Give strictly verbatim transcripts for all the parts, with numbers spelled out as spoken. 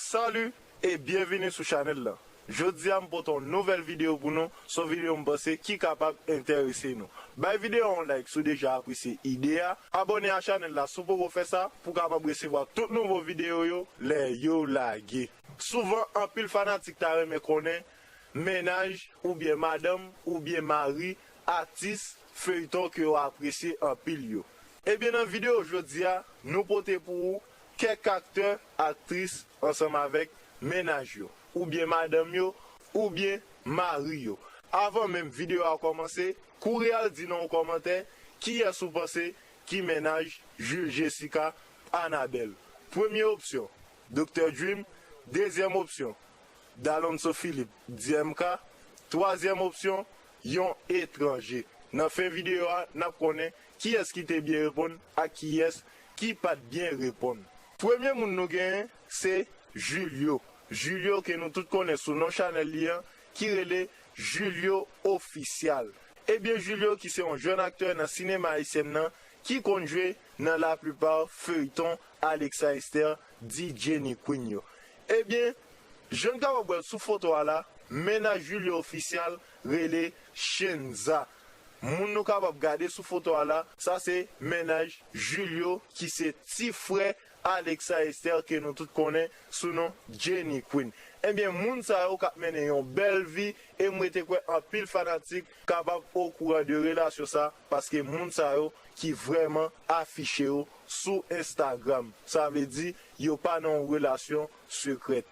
Salut e byenvini sou chanèl la. Jodi a m pote yon nouvèl videyo pou nou, se yon videyo m panse ki kapab enterese nou. Bay videyo a yon like si w deja apresye ide a, abòne a chanèl la si w poko fè sa pou w kapab resevwa tout nouvo videyo yo lè yo lage. Souvan, anpil fanatik ta renmen konnen mennaj oubyen madanm oubyen mari atis feyton ke w apresye anpil yo. Ebyen, nan videyo jodi a, nou pote pou ou kèk aktè, aktris ansanm avèk mennaj yo, oubyen madanm yo, oubyen mari yo. Avan menm videyo a kòmanse, kouri al di nan yon kòmantè kiyès ou panse ki mennaj Jules Jessica Anabelle. Premye opsyon, Doktè Dream. Dezyèm opsyon, Dalonso Philippe, D M K. Twazyèm opsyon, yon etranje. Nan fen videyo a, n ap konnen kiyès ki te byen reponn ak kiyès ki pa t byen reponn. Premye moun nou genyen, se Julio. Julio ke nou tout konnen sou non chanèl li an, ki rele Julio Official. Ebyen, Julio ki se yon jèn aktè nan sinema ayisyèn nan, ki konn jwe nan laplipa feyton Alexa Esther di Jenny Queen yo. Ebyen, jan n kapab wè l sou foto a la, mennaj Julio Official rele Shenza. Moun nou kapab gade sou foto a la, sa se mennaj Julio ki se ti frè Alexa Esther ke nou tout konnen sou non Jenny Queen. Ebyen, moun sa yo k ap mennen yon bèl vi e m rete kwè anpil fanatik kapab okouran de relasyon sa, paske moun sa yo ki vrèman afiche yo sou Instagram. Sa vle di, yo pa nan yon relasyon sekrèt.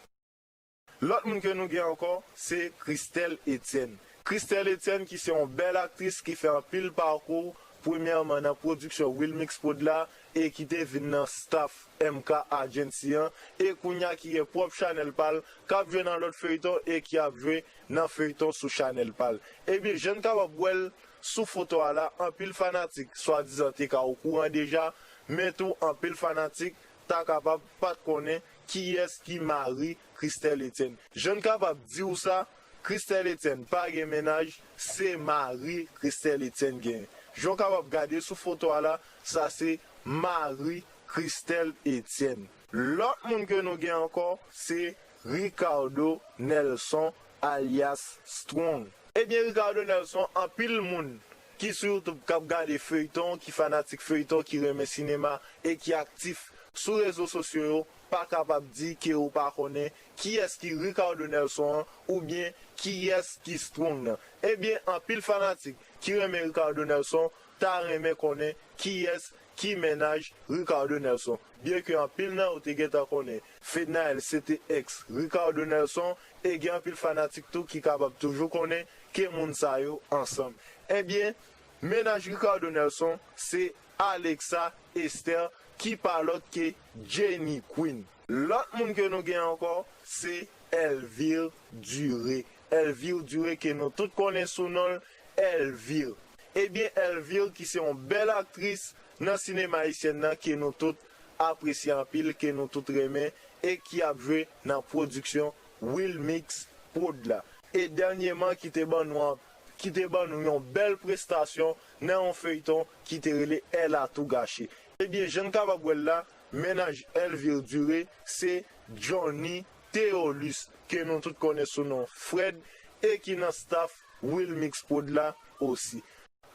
Lòt moun ke nou gen ankò, se Christelle Etienne. Christelle Etienne ki se yon bèl aktris ki fè anpil pakou, premyèman nan pwodiksyon Wilmix Prod la, e ki te vin nan staff M K Agency an, e kounye a ki gen pwòp chanèl pa l, k ap jwe nan lòt feyton e ki ap jwe nan feyton sou chanèl pa l. Ebyen, jan n kapab wè l sou foto a la, anpil fanatik swadizan te ka okouran deja, men tou anpil fanatik ta kapab pa t konnen kiyès ki mari Christelle Etienne. Jan n kapab di w sa, Christelle Etienne pa gen mennaj, se mari Christelle Etienne genyen. Jan w kapab gade sou foto a la, sa se mari Christelle Etienne. Lòt moun ke nou gen ankò, se Ricardo Nelson alyas Strong. Ebyen, Ricardo Nelson, anpil moun ki sou YouTube k ap gade feyton, ki fanatik feyton, ki renmen sinema e ki aktif sou rezo sosyo yo, pa kapab di ke ou pa konnen kiyès ki Ricardo Nelson an oubyen kiyès ki Strong nan. Ebyen, anpil fanatik ki renmen Ricardo Nelson ta renmen konnen kiyès ki mennaj Ricardo Nelson. Byenke anpil nan yo te gentan konnen Fednaelle se te ex Ricardo Nelson, e gen anpil fanatik tou ki kapab toujou konnen ke moun sa yo ansanm. Ebyen, mennaj Ricardo Nelson se Alexa Esther, ki pa lòt ke Jenny Queen. Lòt moun ke nou gen ankò, se Elvire Duré. Elvire Duré ke nou tout konnen sou non l Elvire. Ebyen, Elvire ki se yon bèl aktris nan sinema ayisyèn nan ke nou tout apresye anpil, ke nou tout renmen, e ki ap jwe nan pwodiksyon Wilmix Prod la. E dènyeman ki te ban nou an, ki te ban nou yon bèl prestasyon nan yon feyton ki te rele Elle a tout gâché. Ebyen, jan n kapab wè l la, mennaj Elvire Duré se Johnny Theolus, ke nou tout konnen sou non Fred, e ki nan staff Wilmix Prod la osi.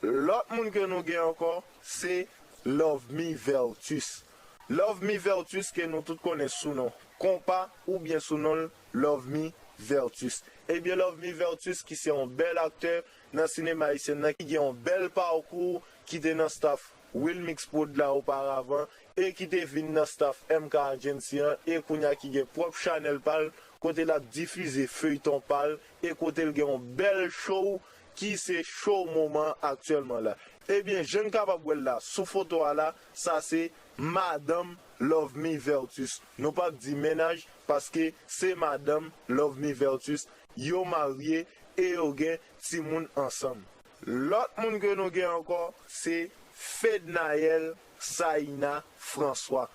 Lòt moun ke nou gen ankò, se Lovemy Vertus. Lovemy Vertus ke nou tout konnen sou non Konpa oubyen sou non l Lovemy Vertus. Ebyen, Lovemy Vertus ki se yon bèl aktè nan sinema ayisyèn nan, ki gen yon bèl pakou, ki te nan staff Wilmix Prod la oparavan, e ki te vin nan staff M K Agency an, e kounye a ki gen pwòp chanèl pa l, kote l ap difize feyton pa l, e kote l gen yon bèl show ki se show moman aktyèlman la. Ebyen, jan n kapab wè l la sou foto a la, sa se madanm Lovemy Vertus. Nou p ap di mennaj, paske se madanm Lovemy Vertus, yo marye e yo gen timoun ansanm. Lòt moun ke nou gen ankò, se Fednaelle Saïna François.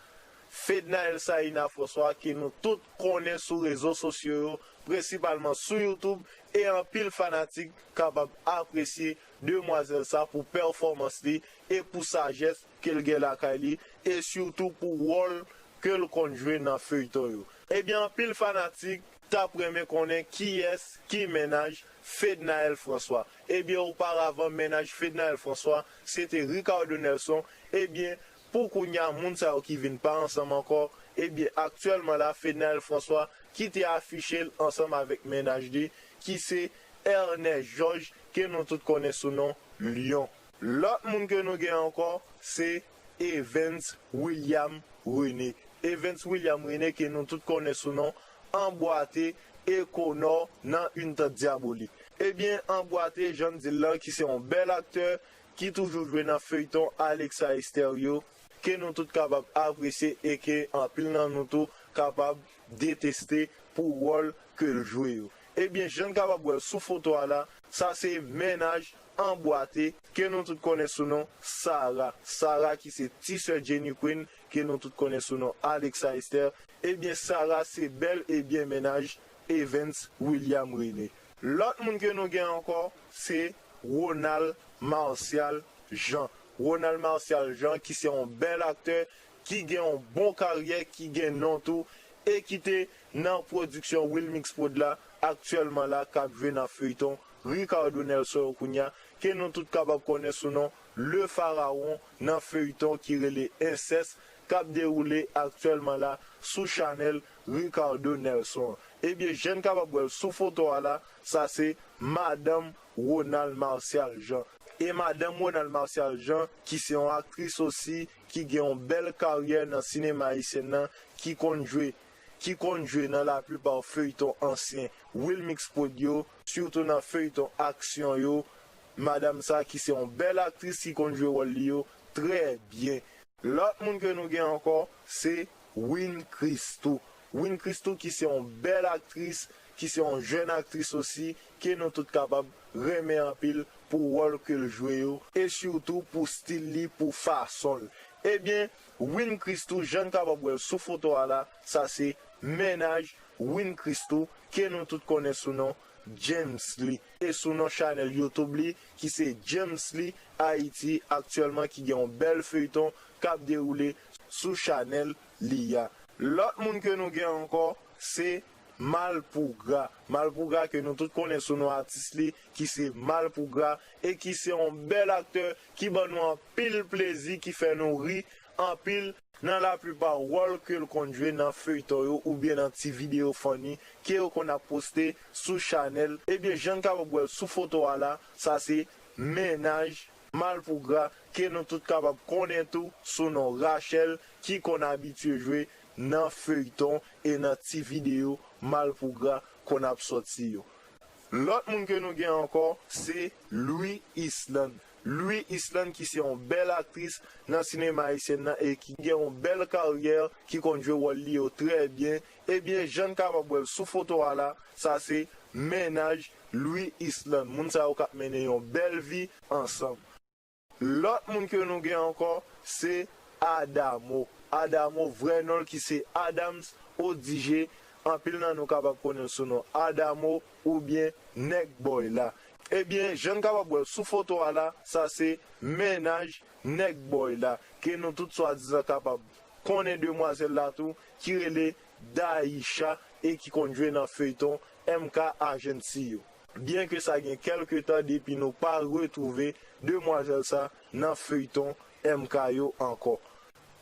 Fednaelle Saïna François, ke nou tout konnen sou rezo sosyo yo, prensipalman sou YouTube, e anpil fanatik kapab apresye demwazèl sa pou pèfòmans li e pou sajès ke l gen lakay li, e sitou pou wòl ke l konn jwe nan feyton yo. Ebyen, anpil fanatik t ap renmen konnen kiyès ki mennaj Fednaelle François. Ebyen, oparavan, mennaj Fednaelle François, se te Ricardo Nelson. Ebyen, pou kounye a, moun sa yo ki vin pa ansanm ankò, ebyen, aktyèlman la, Fednaelle François ki te afiche l ansanm avèk mennaj li, ki se Ernest Georges, ke nou tout konnen sou non Lion. Lòt moun ke nou gen ankò, se Evens William René. Evens William René, ke nou tout konnen sou non Anbwate e Konò nan Une Tante Diabolique. Ebyen, Anbwate, jan n di l lan, ki se yon bèl aktè, ki toujou jwe nan feyton Alexa Esther yo, ke nou tout kapab apresye e ke anpil nan nou tou kapab deteste pou wòl ke l jwe yo. Ebyen, jan n kapab wè l sou foto a la, sa se mennaj Anbwate, ke nou tout konnen sou non Sarah. Sarah ki se ti sè Jenny Queen, ke nou tout konnen sou non Alexa Esther. Ebyen, Sarah se bèl e byen mennaj Evens William René. Lòt moun ke nou gen ankò, se Ronald Martial Jean. Ronald Martial Jean, ki se yon bèl aktè, ki gen yon bon karyè, ki gen non tou, e ki te nan pwodiksyon Wilmix Prod la, aktyèlman la, k ap jwe nan feyton Ricardo Nelson yo kounye a, ke nou tout kapab konnen sou non Le Pharaon nan feyton ki rele Ensès, k ap dewoule aktyèlman la sou chanèl Ricardo Nelson. Ebyen, jan n kapab wè l sou foto a la, sa se madanm Ronald Martial Jean. E madanm Ronald Martial Jean, ki se yon aktris osi, ki gen yon bèl karyè nan sinema ayisyen nan, ki konn jwe, ki konn jwe nan laplipa feyton ansyen Wilmix Prod yo, sitou nan feyton aksyon yo. Madanm sa ki se yon bèl aktris ki konn jwe wòl li yo trè byen. Lòt moun ke nou gen ankò, se Win Christou. Win Christou ki se yon bèl aktris, ki se yon jèn aktris osi, ke nou tout kapab renmen anpil pou wòl ke l jwe yo, e sitou pou stil li, pou fason l. Ebyen, Win Christou, jan n kapab wè l sou foto a la, sa se mennaj Win Christou, ke nou tout konnen sou non James Lee. E sou non chanèl YouTube li, ki se James Lee Haïti, aktyèlman ki gen yon bèl feyton k ap dewoule sou chanèl li a. Lòt moun ke nou gen ankò, se Malpougra. Malpougra ke nou tout konnen sou non atis li, ki se Malpougra, e ki se yon bèl aktè, ki ban nou anpil plezi, ki fè nou ri anpil nan laplipa wòl ke l konn jwe nan feyton yo oubyen nan ti videyo funny ke yo konn ap poste sou chanèl. Ebyen, jan n kapab wè l sou foto a la, sa se mennaj Malpougra, ke nou tout kapab konnen tou sou non Rachel, ki konn abitye jwe nan feyton e nan ti videyo Malpougra konn ap sòti yo. Lòt moun ke nou gen ankò, se Louis Island. Louis Island ki se yon bèl aktris nan sinema ayisyen nan e ki gen yon bèl karyè, ki konn jwe wòl li yo trè byen. Ebyen, jan n kapab wè l sou foto a la, sa se mennaj Louis Island. Moun sa yo k ap mennen yon bèl vi ansanm. Lòt moun ke nou gen ankò, se Adamo. Adamo, vrè non l ki se Adams Odigé. Anpil nan nou kapab konnen l sou non Adamo oubyen Nèg Bòy la. Ebyen, jan n kapab wè l sou foto a la, sa se mennaj Nèg Bòy la, ke nou tout swadizan kapab konnen demwazèl la tou, ki rele Daïcha e ki konn jwe nan feyton M K Agency yo. Byenke sa gen kèlke tan depi nou pa retwouve demwazèl sa nan feyton M K yo ankò.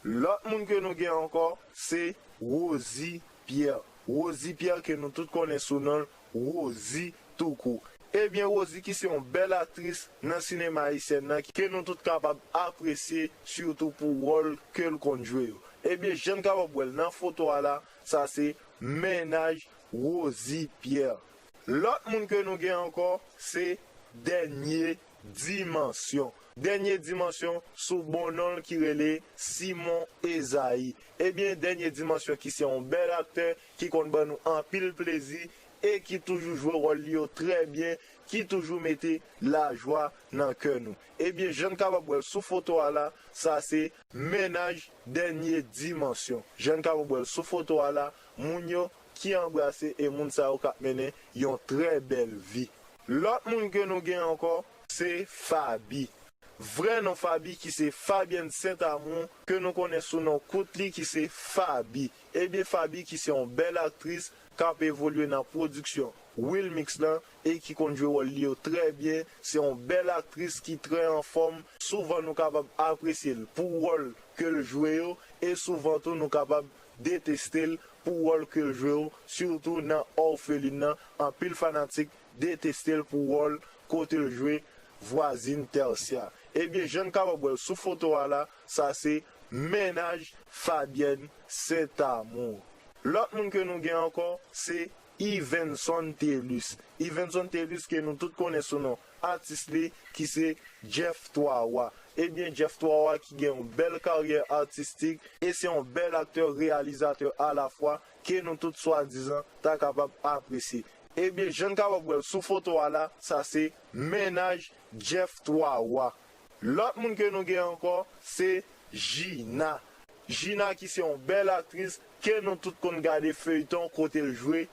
Lòt moun ke nou gen ankò, se Rosie Pierre. Rosie Pierre ke nou tout konnen sou non l Rosie toukou. Ebyen, Rosie ki se yon bèl aktris nan sinema ayisyen nan, ke nou tout kapab apresye, sitou pou wòl ke l konn jwe yo. Ebyen, jan n kapab wè l nan foto a la, sa se mennaj Rosie Pierre. Lòt moun ke nou gen ankò, se Dènye Dimansyon. Dènye Dimansyon sou bon non l ki rele Simon Esaïe. Ebyen, Dènye Dimansyon ki se yon bèl aktè ki konn ban nou anpil plezi e ki toujou jwe wòl li yo trè byen, ki toujou mete lajwa nan kè nou. Ebyen, jan n kapab wè l sou foto a la, sa se mennaj Dènye Dimansyon. Jan n kapab wè l sou foto a la, moun yo ki anbrase e moun sa yo k ap mennen yon trè bèl vi. Lòt moun ke nou gen ankò, se Faby. Vrè non Faby ki se Fabienne Saint-Amour, ke nou konnen sou non kout li ki se Faby. Ebyen Faby ki se yon bèl aktris k ap evolye nan pwodiksyon Wilmix lan e ki konn jwe wòl li yo trè byen. Se yon bèl aktris ki trè anfòm. Souvan nou kapab apresye l pou wòl ke l jwe yo e souvan tou nou kapab deteste l pou wòl ke l jwe yo, sitou nan Orpheline nan. Anpil fanatik deteste l pou wòl kote l jwe vwazin Tertia. Ebyen, jan n kapab wè l sou foto a la, sa se mennaj Fabienne Saint-Amour. Lòt moun ke nou gen ankò, se Yvenson Thelus. Yvenson Thelus ke nou tout konnen sou non atis li ki se Jeff Twa Wa. Ebyen, Jeff Twa Wa ki gen yon bèl karyè atistik e se yon bèl aktè reyalizatè alafwa ke nou tout swadizan ta kapab apresye. Ebyen, jan n kapab wè l sou foto a la, sa se mennaj Jeff Twa Wa. Lòt moun ke nou gen ankò, se Gina. Gina ki se yon bèl aktris ke nou tout konn gade feyton kote l jwe,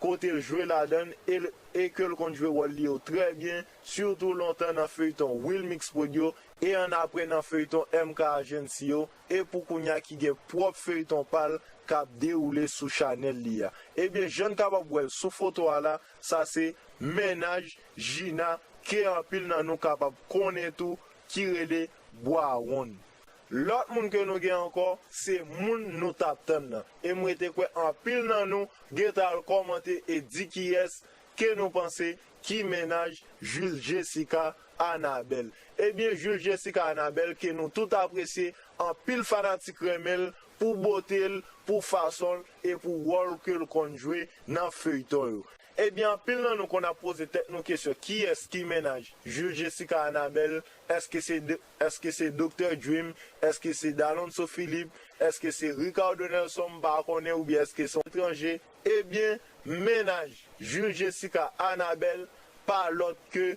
kote l jwe ladan l e l, e ke l konn jwe wòl li yo trè byen, sitou lontan nan feyton Wilmix Prod yo e annapre nan feyton M K Agency yo, e pou kounya ki gen pwòp feyton pa l k ap dewoule sou chanèl li a. Ebyen, jan n kapab wè l sou foto a la, sa se mennaj Gina ke anpil nan nou kapab konnen tou ki rele Bwa Wonn. Lòt moun ke nou gen ankò, se moun nou t ap tann nan. E m rete kwè anpil nan nou gentan al kòmante e di kiyès ke nou panse ki mennaj Jules Jessica Anabelle. Ebyen, Jules Jessica Anabelle ke nou tout apresye, anpil fanatik renmen l pou bote l, pou fason l e pou wòl ke l konn jwe nan feyton yo. Ebyen, anpil nan nou konn ap poze tèt nou kesyon, kiyès ki mennaj Jules Jessica Anabelle? Èske se, èske se Doktè Dream? Èske se Dalonso Philippe? Èske se Ricardo Nelson, m pa konnen, oubyen èske se yon etranje? Ebyen, mennaj Jules Jessica Anabelle pa lòt ke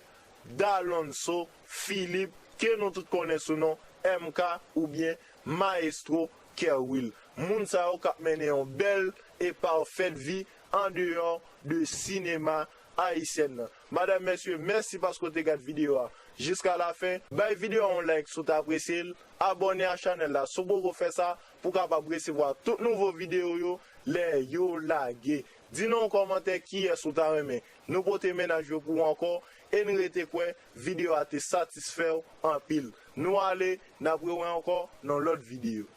Dalonso Philippe, ke nou tout konnen sou non M K oubyen Maestro Kerwill. Moun sa yo k ap mennen yon bèl e pafèt vi andeyò de sinema ayisyèn nan. Madanm, mesye, mèsi paske w te gad videyo a jiska lafen. Bay videyo a yon like si w ta apresye l. Abòne a chanèl la si w poko fè sa pou w kapab resevwa tout nouvo videyo yo lè yo lage. Di nan yon kòmantè kiyès ou ta renmen nou pote mennaj yo pou w ankò e n rete kwè videyo a te satisfè w anpil. Nou ale, n ap rewè ankò nan lòt videyo.